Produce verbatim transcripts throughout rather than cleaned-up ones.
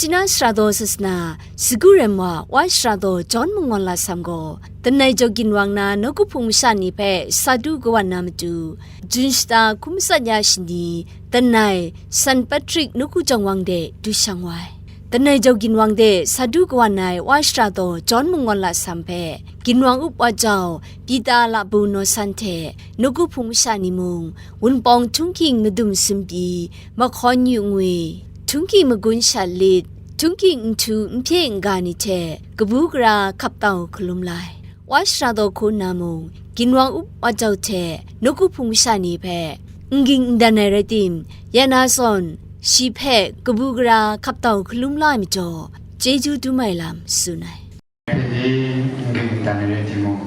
China Sara Daw Sasana Sagu Rem wa Wa Sara Daw John Mangwan Lasam gaw, Danai Jau Ginwang na nawku hpung masha ni hpe sa du kawan na matu, Jun shata hkun matsat ya shani, Danai San Patrick nawku jawng wang de du shang wa ai. Danai Jau Ginwang de sa du kawan ai Wa Sara Daw John Mangwan Lasam hpe, Ginwang up Wa Jau, Pita Labu Naw San hte nawku hpung masha ni mung, Wunpawng Htunghking Madum Sumpi, Mahkawn Yu Ngwi, Htunghking Magun Shat Lit, Htunghking Nhtu Nhpye N ga ni hte kabu gara hkap tau hkalum la ai. Wa Sara Daw hku nna mung, Ginwang up Wa Jau hte nawku hpung masha ni hpe n ging n dan ai rai tim, ya na zawn shi hpe kabu gara hkap tau hkalum la ai majaw, chyeju dum ai lam tsun ai. Hpe n ging n dan ai rai timung,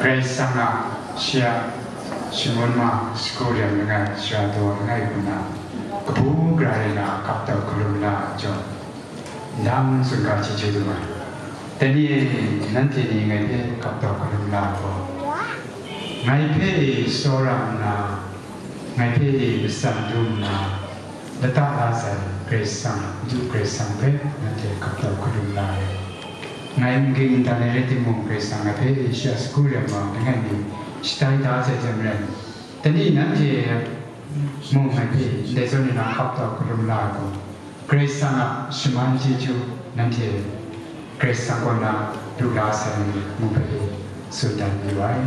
Karai Kasang a shi a shangun ma sagu rem langai, sara daw langai hku na, kabu gara rai na hkap tau hkalum la ai majaw, ndang tsun ga chyeju dum ai. Dai ni e, nanhte ni ngai hpe hkap tau hkalum la ai gaw, ngai hpe tsawra nna, ngai hpe matsan dum nna, lata la sai Karai Kasang, Madu Karai Kasang hpe nanhte hkap tau hkalum la ai. Ngai n ging n dan ai rai timung, Karai Kasang ngai hpe shi a sagu rem wa langai mi shatai da sai hte maren, dai ni nanhte mung ngai hpe ndai zawn ni na hkap tau hkalum la ai gaw, Karai Kasang a shaman chyeju nanhte Karai Kasang kaw na lu la sai ngu hpe tsun dan yu ai.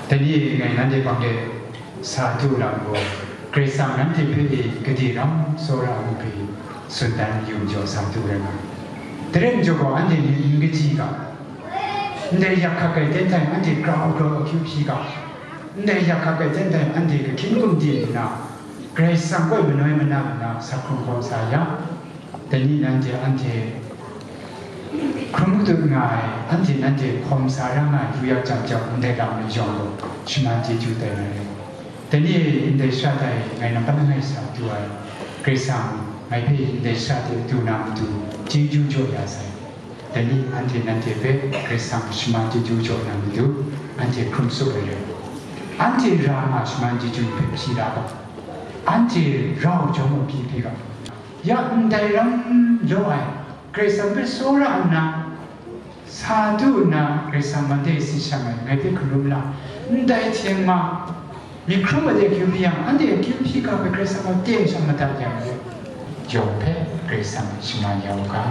Dai ni e ngai nanhte hpang de sa du lam gaw, Karai Kasang nanhte hpe gade ram tsawra ngu hpe tsun dan yu majaw sa du rai nga ai. Dai rai majaw gaw, anhte myit n kaji ga, ndai yak hkak ai ten hta e anhte grau grau akyu hpyi ga, ndai yak hkak ai ten hta e anhte kahkyin gumdin nna, Karai Kasang kaw manoi manang nna sa hkrung hkawm sa yang, dai ni nanhte anhte hkrum katut nga ai, anhte nanhte hkawm sa ra nga ai, lu yak jam jau ndai lam ni yawng gaw, shaman chyeju tai na rai. Dai ni e ndai shara tai ngai nampat langai sa du ai, Karai Kasang ngai hpe ndai shara hte du na matu, chyeju jaw ya sai. Dai ni anhte nanhte hpe Karai Kasang shaman chyeju jaw na matu, anhte hkrum tsup ai rai. Anhte ra nga shaman chyeju hpe hpyi la ga, anhte rau jawm u hpyi hpyi ga, ya ndai ram law ai, Karai Kasang hpe tsawra nna, sa du nna, Karai Kasang man de si shang ai, ngai hpe hkalum la, ndai hte ma, myit hkrum ai de akyu hpyi yang, anhte akyu hpyi ga hpe Karai Kasang gaw teng shang madat yang, yawng hpe Karai Kasang shaman ya u ga.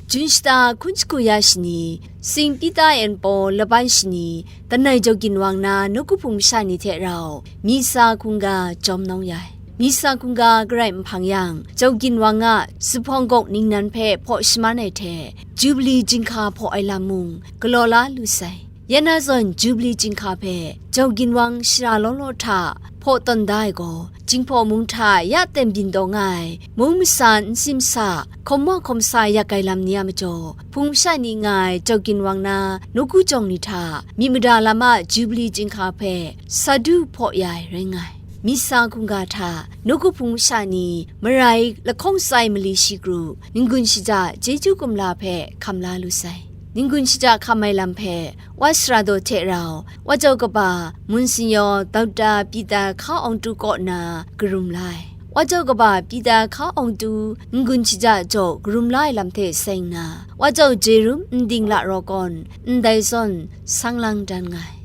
Jun shata hkun shagu ya shani, Sing Pita en paw laban shani, Danai Jau Ginwang na nawku hpung masha ni hte rau, Misa hkungga jawm nawng ya ai. Misa hkungga garai nhpang yang, Jau Ginwang a zuphpawng gawk ningnan hpe hpaw shaman ai hte, Jubili jinghka hpaw ai lam mung galaw la lu sai. Ya na zawn Jubli chyinghka hpe Jau Ginwang shara law law hta hpaw tawn da ai gaw, Jinghpaw mung hta ya ten byin taw nga ai, mung masa nsi masa, hkawm wa hkawm sa yak ai lam ni a majaw, Hpung masha ni nga ai Jau Ginwang na nawku jawng ni hta myit mada lam a Jubli chyinghka hpe sa du hpaw ya ai rai nga ai. Misa hkungga hta nawku hpung masha ni marai lahkawng tsai mali shi kru, n-gun shaja chyeju kumla hpe hkam la lu sai. N-gun shaja hkam ai lam hpe Wa Sara daw hte rau, Wa Jau kaba Monsignor Doctor Peter Hka Awng Tu kaw na karum la ai. Wa Jau kaba Peter Hka Awng Tu n-gun shaja jaw karum la ai lam hte seng nna, Wa Jau Jerum Nding La Raw kawn ndai zawn sang lang dan nga ai.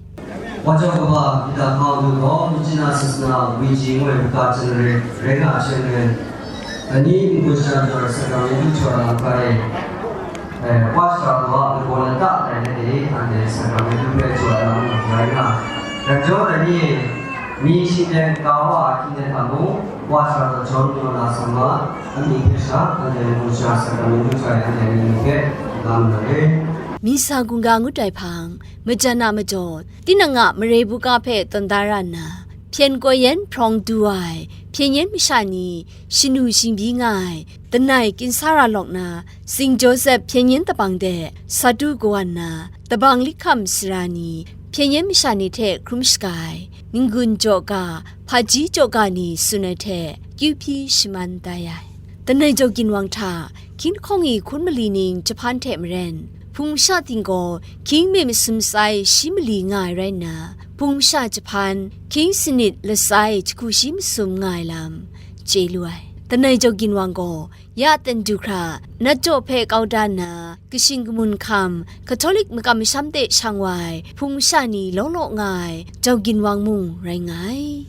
Wa Jau kaba Peter Hka Awng Tu gaw Myitkyina Sasana Wiji ngu ai kaw chyen rai, rai nga ai hte maren, dai ni n-gun shaja jaw ai sakramentu jaw ai lam hkra e, eh, Wa Sara daw a lagaw lata tai let e, anhte sakramentu hpe jaw ai lam rai nga ai. Dai jaw dai ni e, mi shingteng ka wa a hkying hte hta mung, Wa Sara daw jaw n-gun na sa ma, amying hpe sha, anhte n-gun shaja sakramentu jaw ai anhte mying hpe lam na re. Misa hkungga ngut ai hpang, majan a majaw, tinang a mare buga hpe tawn da ra nna, hpyen koi yan hprawng du ai hpyen yan masha ni shanu shingbyi nga ai, lanai Kinsara lawk na Sing Josep hpyen yan dabang de sa du kawan na, dabang likham sara ni hpyen yan masha ni hte hkrum shaga ai, n-gun jaw ga, hpaji jaw ga ni tsun ai hte kyu hpyi shaman tai ai. Lanai Jau Ginwang hta hkying lahkawng i hkun mali ning jahpan hte maren, Hpung masha ting gaw hkying mi masum tsai shi mali nga ai rai nna, Hpung masha jahpan hkying sanit latsai jahku shi masum nga ai lam chye lu ai. Lanai Jau Ginwang gaw ya ten du hkra nat jaw hpe kau da nna, kashin kamun hkam, Catholic makam masham hte shang wa ai Hpung masha ni law law nga ai Jau Ginwang mung rai nga ai.